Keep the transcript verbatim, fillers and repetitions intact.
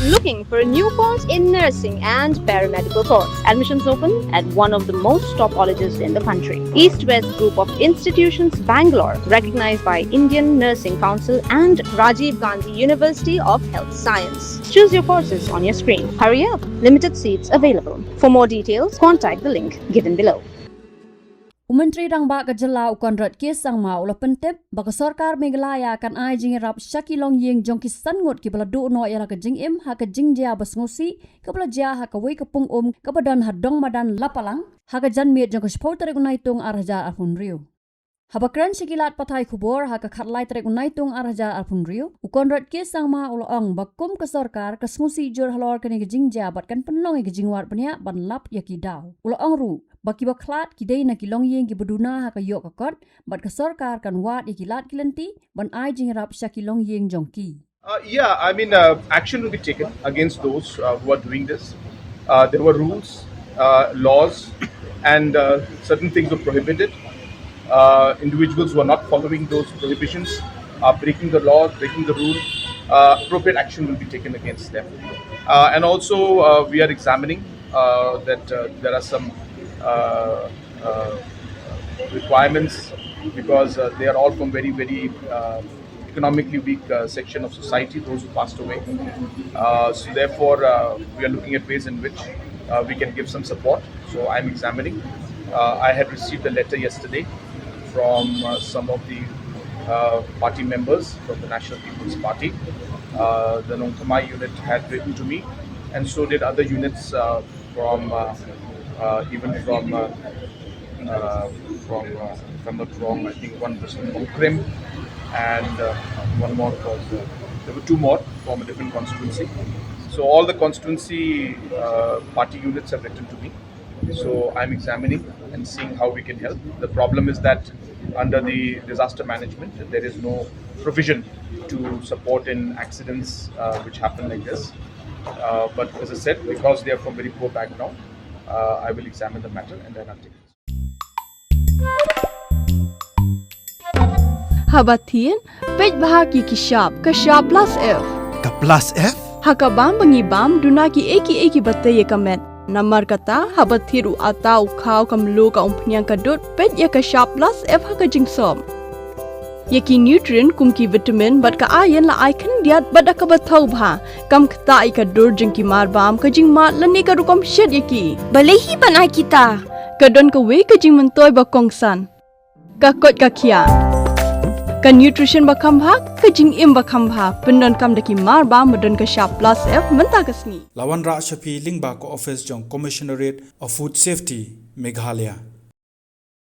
Looking for a new course in nursing and paramedical course? Admissions open at one of the most top colleges in the country. East West Group of Institutions, Bangalore, recognized by Indian Nursing Council and Rajiv Gandhi University of Health Science. Choose your courses on your screen. Hurry up, limited seats available. For more details, contact the link given below. U Myntri Rangbah ka Jylla u Conrad K Sangma u la pyntip ba ka Sorkar Meghalaya kan ai jingïarap sha ki longïing jong ki san ngut kiba la duh noh ïa la ka jingim ha ka jingjia ba sngewsih kaba la jia ha kawei ka pung um kaba don ha Dong Madan Lapalang ha ka janmiet jong ka shiphew tarik u Naitung ar hajar arphew hynriew. Haba kren sha ki lad pathai khubor ha ka khatlai tarik u Naitung ar hajar arphew hynriew, u Conrad K Sangma u la ong ba kum ka sorkar ka sngewsih jur halor kane ka jingjia bad kan pynlong ïa ka jingwad bniah ban lap ïa ki daw. U la ong ruh ba kiba khlad ki dei na ki longïing kiba duna ha ka ïoh ka kot bad ka sorkar kan wad ïa ki lad ki lynti ban ai jingïarap sha ki longïing jong ki. Uh, yeah, I mean, uh, action will be taken against those uh, who are doing this. Uh, there were rules, uh, laws, and uh, certain things were prohibited. Uh, individuals who are not following those prohibitions are breaking the law, breaking the rule. Uh, appropriate action will be taken against them. Uh, and also, uh, we are examining uh, that uh, there are some uh, uh, requirements because uh, they are all from very, very uh, economically weak uh, section of society, those who passed away. Uh, so therefore, uh, we are looking at ways in which uh, we can give some support. So I'm examining. Uh, I had received a letter yesterday from uh, some of the uh, party members from the National People's Party. Uh, the Nongthymmai unit had written to me, and so did other units uh, from uh, uh, even from uh, uh, from uh, if I'm not wrong, I think one was from Nongkrem, and uh, one more was uh, there were two more from a different constituency. So all the constituency uh, party units have written to me. So I'm examining and seeing how we can help. The problem is that under the disaster management, there is no provision to support in accidents uh, which happen like this. Uh, but as I said, because they are from very poor background, uh, I will examine the matter and then I'll take it. Haba thied, peit bha ïa ki shap, ka shap plus F. Ka plus F? Ha ka bam ba ngi bam, duna kiei kiei kiba tei ïa ka met. Namar kata, haba thied u atta, u khaw, ka mluh, ka umphniang, ka dud, peit ïa ka shap plus F ha ka jingsop. Ïa ki nutrient kum ki vitamin bad ka iron la ai khyndiat bad da kaba thaw bha. Kam ktah ïa ka dur jong ki marbam, ka jingmad lane ka rukom shet ïa ki. Balei hi ban ai kita? Ka don kawei ka jingmyntoi ba kongsan. Ka koit ka khiah. Ka nutrition ba kham bha, ka jingim ba kham bha. Pyndonkam da ki marbam ba don ka shap plus F mynta ka sngi. La wanrah sha phi lyngba ka office jong Commissionerate of Food Safety, Meghalaya.